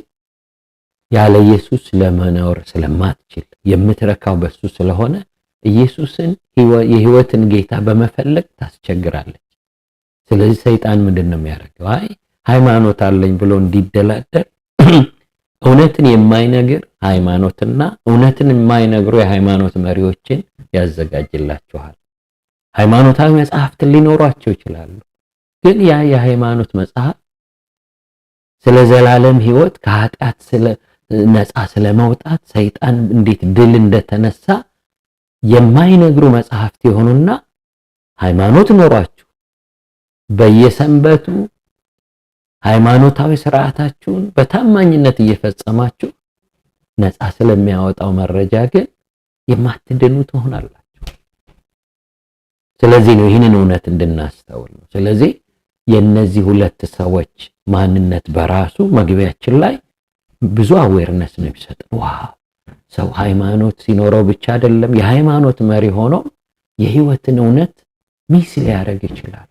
ያለ ኢየሱስ ለመኖር ስለማትችል የምትረካው በሱ ስለሆነ ኢየሱስን የህይወትን ጌታ በመፈለግ ታስቸግራለች። ስለዚህ ሰይጣን ምንድን ነው የሚያደርገው? አይ ሃይማኖት አለኝ ብሎ እንዲደላደል እውነትን የማይነግር ሃይማኖትና እውነትን የማይነግሩ የሃይማኖት መሪዎችን ያዘጋጅላችኋል። ሃይማኖታዊ መጽሐፍትን ሊኖሯቸው ይችላሉ። ግን ያ የሃይማኖት መጽሐፍ ስለ ዘላለም ሕይወት፣ ከኃጢአት ስለ ነፃ ስለመውጣት፣ ሰይጣን እንዴት ድል እንደተነሳ የማይነግሩ መጽሐፍት የሆኑና ሃይማኖት ኖሯችሁ በየሰንበቱ ሃይማኖታዊ ስርዓታችሁን በታማኝነት እየፈጸማችሁ ነፃ ስለሚያወጣው መረጃ ግን የማትድኑ ትሆናላችሁ። ስለዚህ ነው ይህንን እውነት እንድናስተውል ነው። ስለዚህ የነዚህ ሁለት ሰዎች ማንነት በራሱ መግቢያችን ላይ ብዙ awareness ነው የሚሰጥ። Wow፣ ሰው ሃይማኖት ሲኖረው ብቻ አይደለም፣ የሃይማኖት መሪ ሆኖ የህይወትን እውነት miss ሊያደርግ ይችላል።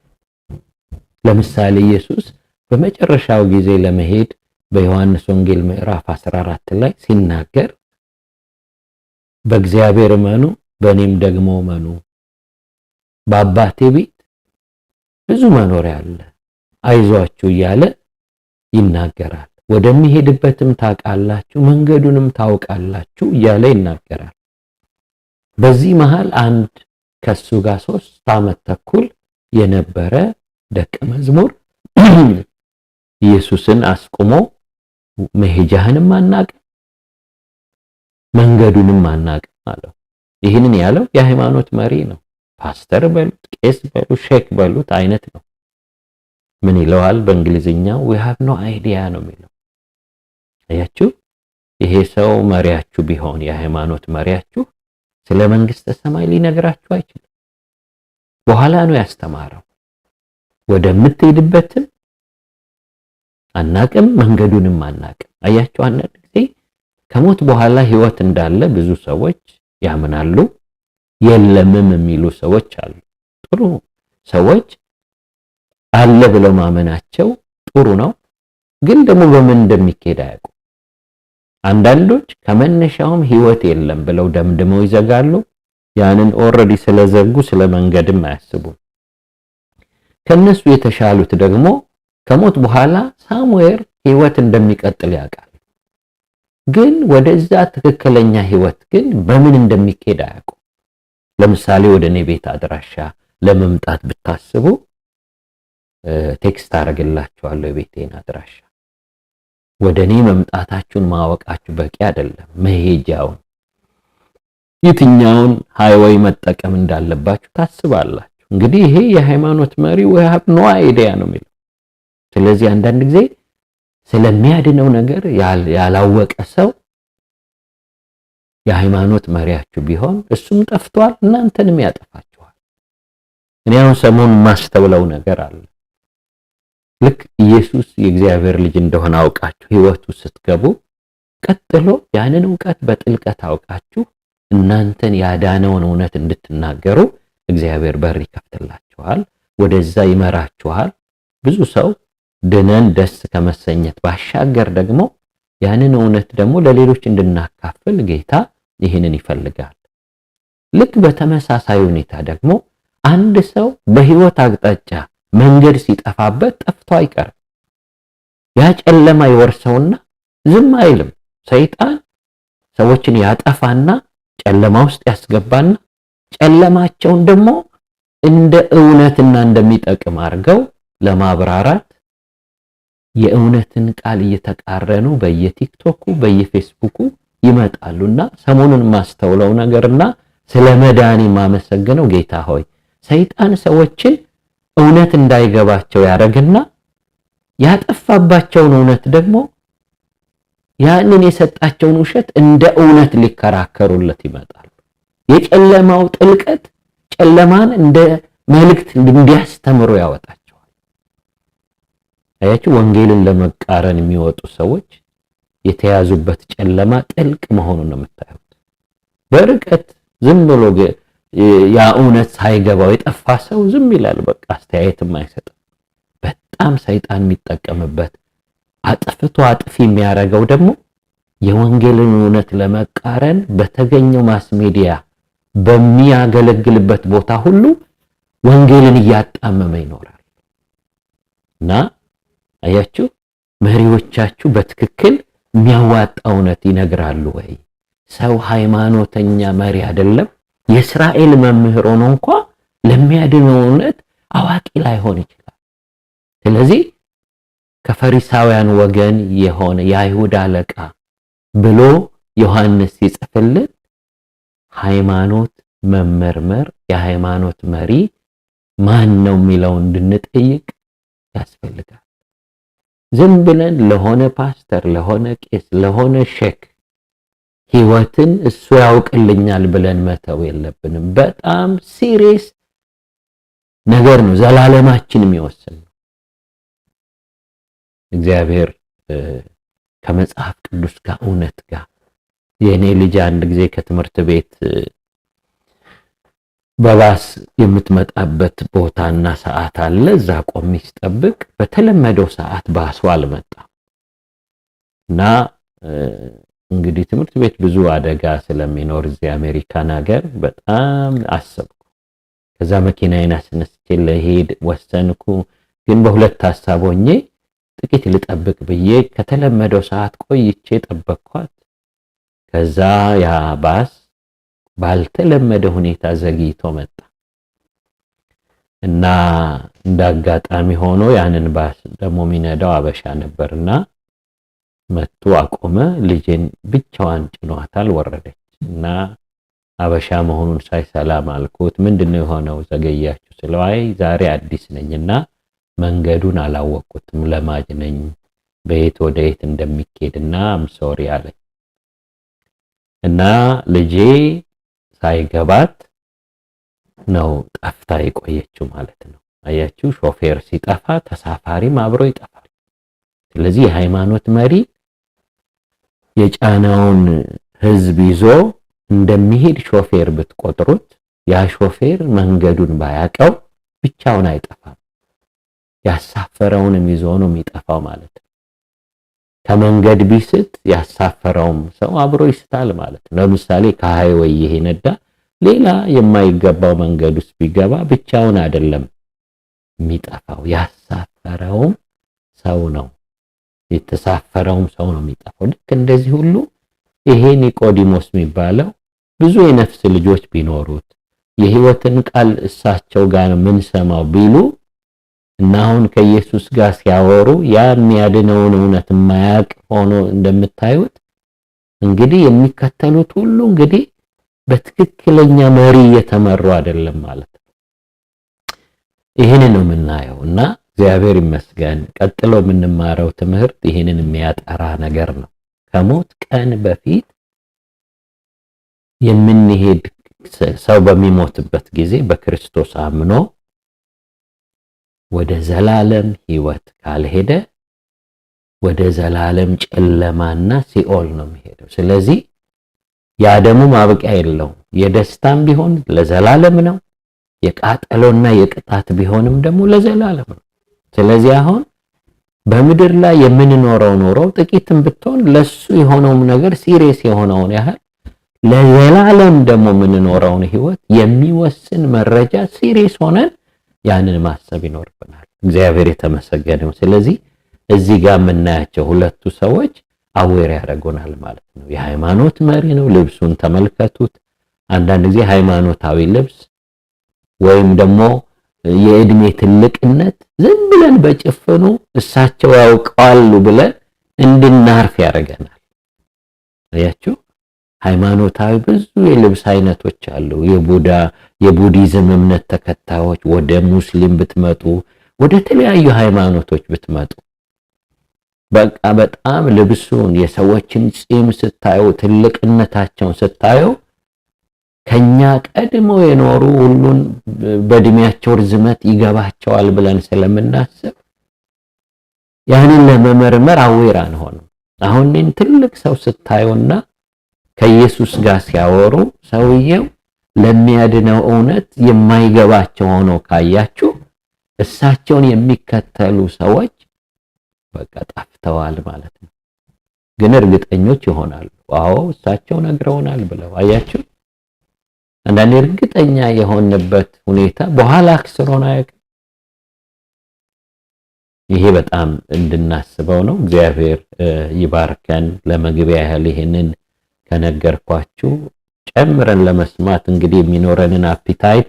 ለምሳሌ ኢየሱስ በመጨረሻው ጊዜ ለመሄድ በዮሐንስ ወንጌል ምዕራፍ 14 ላይ ሲናገር "በእግዚአብሔር እመኑ፣ በእኔም ደግሞ እመኑ፣ በአባቴ ቤት ብዙ መኖሪያ አለ፣ አይዟችሁ" እያለ ይናገራል። "ወደሚሄድበትም ታውቃላችሁ፣ መንገዱንም ታውቃላችሁ" እያለ ይናገራል። በዚህ መሃል አንድ ከሱ ጋር 3 ዓመት ተኩል የነበረ ደቀ መዝሙር ኢየሱስን አስቁሞ "መሄጃህንም አናቅም፣ መንገዱንም አናቅም" አለው። ይህንን ያለው የሃይማኖት መሪ ነው። ፓስተር በሉት፣ ቄስ በሉት፣ ሼክ በሉት አይነት ነው። ምን ይለዋል በእንግሊዝኛው? "We have no idea" ነው የሚለው። አያችሁ፣ ይሄ ሰው መሪያችሁ ቢሆን፣ የሃይማኖት መሪያችሁ ስለ መንግስተ ሰማይ ሊነግራችሁ አይችልም። በኋላ ነው ያስተማረው። ወደምትሄድበትም አናቅም፣ መንገዱንም አናቅም። አያችሁ፣ አንዳንድ ጊዜ ከሞት በኋላ ህይወት እንዳለ ብዙ ሰዎች ያምናሉ። የለምም የሚሉ ሰዎች አሉ። ጥሩ ሰዎች አለ ብለው ማመናቸው ጥሩ ነው፣ ግን ደግሞ በምን እንደሚኬድ አያውቁም። አንዳንዶች ከመነሻውም ህይወት የለም ብለው ደምድመው ይዘጋሉ። ያንን already ስለዘጉ ስለ መንገድም አያስቡም። ከነሱ የተሻሉት ደግሞ ከሞት በኋላ somewhere ህይወት እንደሚቀጥል ያውቃል። ግን ወደዛ ትክክለኛ ህይወት ግን በምን እንደሚኬድ አያውቁም። ለምሳሌ ወደ እኔ ቤት አድራሻ ለመምጣት ብታስቡ text አደርግላችኋለሁ የቤቴን አድራሻ። ወደ እኔ መምጣታችሁን ማወቃችሁ በቂ አይደለም። መሄጃውን፣ የትኛውን highway መጠቀም እንዳለባችሁ ታስባላችሁ። እንግዲህ ይሄ የሃይማኖት መሪ "We have no idea" ነው የሚለው። ስለዚህ አንዳንድ ጊዜ ስለሚያድነው ነገር ያላወቀ ሰው የሃይማኖት መሪያችሁ ቢሆን እሱም ጠፍቷል፣ እናንተንም ያጠፋችኋል። እኔ አሁን ሰሞኑን የማስተውለው ነገር አለ። ልክ ኢየሱስ የእግዚአብሔር ልጅ እንደሆነ አውቃችሁ ህይወቱ ስትገቡ ቀጥሎ ያንን እውቀት በጥልቀት አውቃችሁ እናንተን ያዳነውን እውነት እንድትናገሩ እግዚአብሔር በር ይከፍትላችኋል፣ ወደዛ ይመራችኋል። ብዙ ሰው ድነን ደስ ከመሰኘት ባሻገር ደግሞ ያንን እውነት ደግሞ ለሌሎች እንድናካፍል ጌታ ይህንን ይፈልጋል። ልክ በተመሳሳይ ሁኔታ ደግሞ አንድ ሰው በህይወት አቅጣጫ መንገድ ሲጠፋበት ጠፍቶ አይቀርም። ያ ጨለማ ይወርሰውና ዝም አይልም። ሰይጣን ሰዎችን ያጠፋና ጨለማ ውስጥ ያስገባና ጨለማቸውን ደግሞ እንደ እውነትና እንደሚጠቅም አድርገው ለማብራራት የእውነትን ቃል እየተቃረኑ በየቲክቶኩ በየፌስቡኩ ይመጣሉና ሰሞኑን የማስተውለው ነገርና ስለ መዳኔ የማመሰግነው፣ ጌታ ሆይ፣ ሰይጣን ሰዎችን እውነት እንዳይገባቸው ያደርግና ያጠፋባቸውን እውነት ደግሞ ያንን የሰጣቸውን ውሸት እንደ እውነት ሊከራከሩለት ይመጣሉ። የጨለማው ጥልቀት ጨለማን እንደ መልእክት እንዲያስተምሩ ያወጣቸዋል። አያችሁ፣ ወንጌልን ለመቃረን የሚወጡ ሰዎች የተያዙበት ጨለማ ጥልቅ መሆኑን ነው የምታዩት። በርቀት ዝም ብሎ ያ እውነት ሳይገባው የጠፋ ሰው ዝም ይላል። በቃ አስተያየትም አይሰጥም። በጣም ሰይጣን የሚጠቀምበት አጥፍቶ አጥፊ የሚያደርገው ደግሞ የወንጌልን እውነት ለመቃረን በተገኘው mass media በሚያገለግልበት ቦታ ሁሉ ወንጌልን እያጣመመ ይኖራል። እና አያችሁ፣ መሪዎቻችሁ በትክክል የሚያዋጣ እውነት ይነግራሉ ወይ? ሰው ሃይማኖተኛ መሪ አይደለም፣ የእስራኤል መምህር ሆኖ እንኳ ለሚያድነው እውነት አዋቂ ላይሆን ይችላል። ስለዚህ ከፈሪሳውያን ወገን የሆነ የአይሁድ አለቃ ብሎ ዮሐንስ ሲጽፍልን ሃይማኖት መመርመር፣ የሃይማኖት መሪ ማን ነው የሚለው እንድንጠይቅ ያስፈልጋል። ዝም ብለን ለሆነ ፓስተር፣ ለሆነ ቄስ፣ ለሆነ ሼክ ህይወትን እሱ ያውቅልኛል ብለን መተው የለብንም። በጣም serious ነገር ነው፣ ዘላለማችን የሚወስን ነው። እግዚአብሔር ከመጽሐፍ ቅዱስ ጋር፣ እውነት ጋር። የእኔ ልጅ አንድ ጊዜ ከትምህርት ቤት በባስ የምትመጣበት ቦታና ሰዓት አለ። እዛ ቆሜ ስጠብቅ በተለመደው ሰዓት ባሱ አልመጣም እና እንግዲህ ትምህርት ቤት ብዙ አደጋ ስለሚኖር እዚህ አሜሪካን ሀገር በጣም አሰብኩ። ከዛ መኪናዬን አስነስቼ ለሄድ ወሰንኩ። ግን በሁለት ሀሳብ ሆኜ ጥቂት ልጠብቅ ብዬ ከተለመደው ሰዓት ቆይቼ ጠበቅኳት። ከዛ ያ ባስ ባልተለመደ ሁኔታ ዘግይቶ መጣ እና እንደ አጋጣሚ ሆኖ ያንን ባስ ደግሞ የሚነዳው አበሻ ነበርና መጥቶ አቆመ። ልጄን ብቻዋን ጭኗታል፣ ወረደች እና አበሻ መሆኑን ሳይ ሰላም አልኩት። ምንድነው የሆነው ዘገያችሁ ስለው፣ አይ ዛሬ አዲስ ነኝና መንገዱን አላወቅኩትም፣ ለማጅ ነኝ፣ በየት ወደ የት እንደሚኬድና I'm sorry አለኝ። እና ልጄ ሳይገባት ነው ጠፍታ የቆየችው ማለት ነው። አያችሁ፣ ሾፌር ሲጠፋ ተሳፋሪም አብሮ ይጠፋል። ስለዚህ የሃይማኖት መሪ የጫነውን ህዝብ ይዞ እንደሚሄድ ሾፌር ብትቆጥሩት፣ ያ ሾፌር መንገዱን ባያቀው ብቻውን አይጠፋም። ያሳፈረውንም ይዞ ነው የሚጠፋው ማለት ነው። ከመንገድ ቢስት ያሳፈረውም ሰው አብሮ ይስታል ማለት ነው። ለምሳሌ ከ highway እየነዳ ሌላ የማይገባው መንገድ ውስጥ ቢገባ ብቻውን አይደለም የሚጠፋው፣ ያሳፈረውም ሰው ነው፣ የተሳፈረውም ሰው ነው የሚጠፋው። ልክ እንደዚህ ሁሉ ይሄ ኒቆዲሞስ የሚባለው ብዙ የነፍስ ልጆች ቢኖሩት፣ የህይወትን ቃል እሳቸው ጋር ምንሰማው ቢሉ እና አሁን ከኢየሱስ ጋር ሲያወሩ ያ የሚያድነውን እውነት የማያውቅ ሆኖ እንደምታዩት እንግዲህ የሚከተሉት ሁሉ እንግዲህ በትክክለኛ መሪ እየተመሩ አይደለም ማለት ነው። ይህንን ነው የምናየው እና እግዚአብሔር ይመስገን ቀጥሎ የምንማረው ትምህርት ይህንን የሚያጠራ ነገር ነው። ከሞት ቀን በፊት የምንሄድ ሰው በሚሞትበት ጊዜ በክርስቶስ አምኖ ወደ ዘላለም ሕይወት ካልሄደ ወደ ዘላለም ጨለማና ሲኦል ነው የሚሄደው። ስለዚህ ያ ደግሞ ማብቂያ የለውም። የደስታም ቢሆን ለዘላለም ነው። የቃጠሎና የቅጣት ቢሆንም ደግሞ ለዘላለም ነው። ስለዚህ አሁን በምድር ላይ የምንኖረው ኑሮ ጥቂትም ብትሆን ለሱ የሆነውም ነገር serious የሆነውን ያህል ለዘላለም ደግሞ የምንኖረውን ህይወት የሚወስን መረጃ serious ሆነን ያንን ማሰብ ይኖርብናል። እግዚአብሔር የተመሰገነ ይሁን። ስለዚህ እዚህ ጋር የምናያቸው ሁለቱ ሰዎች aware ያደርጉናል ማለት ነው። የሃይማኖት መሪ ነው። ልብሱን ተመልከቱት። አንዳንድ ጊዜ ሃይማኖታዊ ልብስ ወይም ደግሞ የእድሜ ትልቅነት ዝም ብለን በጭፍኑ እሳቸው ያውቃሉ ብለን እንድናርፍ ያደርገናል። አያችሁ፣ ሃይማኖታዊ ብዙ የልብስ አይነቶች አሉ። የቡዳ የቡዲዝም እምነት ተከታዮች፣ ወደ ሙስሊም ብትመጡ፣ ወደ ተለያዩ ሃይማኖቶች ብትመጡ በቃ በጣም ልብሱን፣ የሰዎችን ጺም ስታዩ፣ ትልቅነታቸውን ስታዩ ከኛ ቀድመው የኖሩ ሁሉን በእድሜያቸው ርዝመት ይገባቸዋል ብለን ስለምናስብ ያንን ለመመርመር aware አንሆንም። አሁን እኔን ትልቅ ሰው ስታዩና ከኢየሱስ ጋር ሲያወሩ ሰውየው ለሚያድነው እውነት የማይገባቸው ሆኖ ካያችሁ እሳቸውን የሚከተሉ ሰዎች በቃ ጠፍተዋል ማለት ነው። ግን እርግጠኞች ይሆናሉ። አዎ እሳቸው ነግረውናል ብለው። አያችሁ፣ አንዳንዴ እርግጠኛ የሆንበት ሁኔታ በኋላ አክስሮን አያውቅም። ይሄ በጣም እንድናስበው ነው። እግዚአብሔር ይባርከን። ለመግቢያ ያህል ይሄንን ከነገርኳችሁ ጨምረን ለመስማት እንግዲህ የሚኖረንን appetite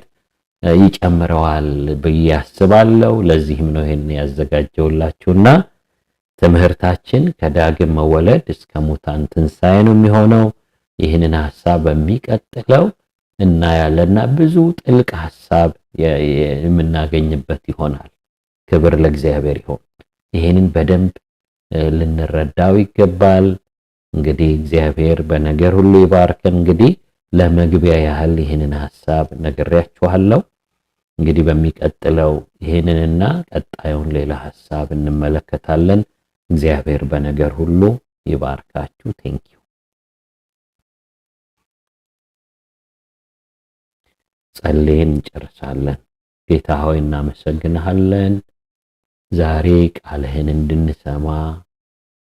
ይጨምረዋል ብዬ አስባለሁ። ለዚህም ነው ይሄን ያዘጋጀውላችሁና ትምህርታችን ከዳግም መወለድ እስከ ሙታን ትንሣኤ ነው የሚሆነው። ይህንን ሐሳብ በሚቀጥለው እናያለና ብዙ ጥልቅ ሐሳብ የምናገኝበት ይሆናል። ክብር ለእግዚአብሔር ይሁን። ይህንን በደንብ ልንረዳው ይገባል። እንግዲህ እግዚአብሔር በነገር ሁሉ ይባርከን። እንግዲህ ለመግቢያ ያህል ይህንን ሐሳብ ነግሬያችኋለሁ። እንግዲህ በሚቀጥለው ይህንንና ቀጣዩን ሌላ ሐሳብ እንመለከታለን። እግዚአብሔር በነገር ሁሉ ይባርካችሁ። Thank you። ጸልየን እንጨርሳለን። ጌታ ሆይ እናመሰግንሃለን። ዛሬ ቃልህን እንድንሰማ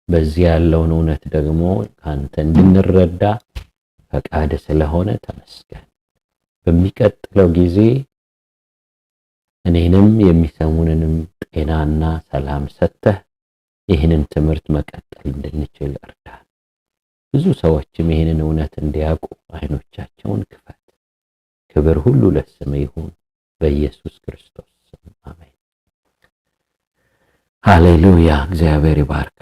በዚህ ያለውን እውነት ደግሞ ካንተ እንድንረዳ ፈቃድ ስለሆነ ተመስገን። በሚቀጥለው ጊዜ እኔንም የሚሰሙንንም ጤናና ሰላም ሰጥተህ ይህንን ትምህርት መቀጠል እንድንችል እርዳን። ብዙ ሰዎችም ይህንን እውነት እንዲያውቁ አይኖቻቸውን ክፈት። ክብር ሁሉ ለስምህ ይሁን፣ በኢየሱስ ክርስቶስ ስም አሜን። ሃሌሉያ። እግዚአብሔር ይባርካል።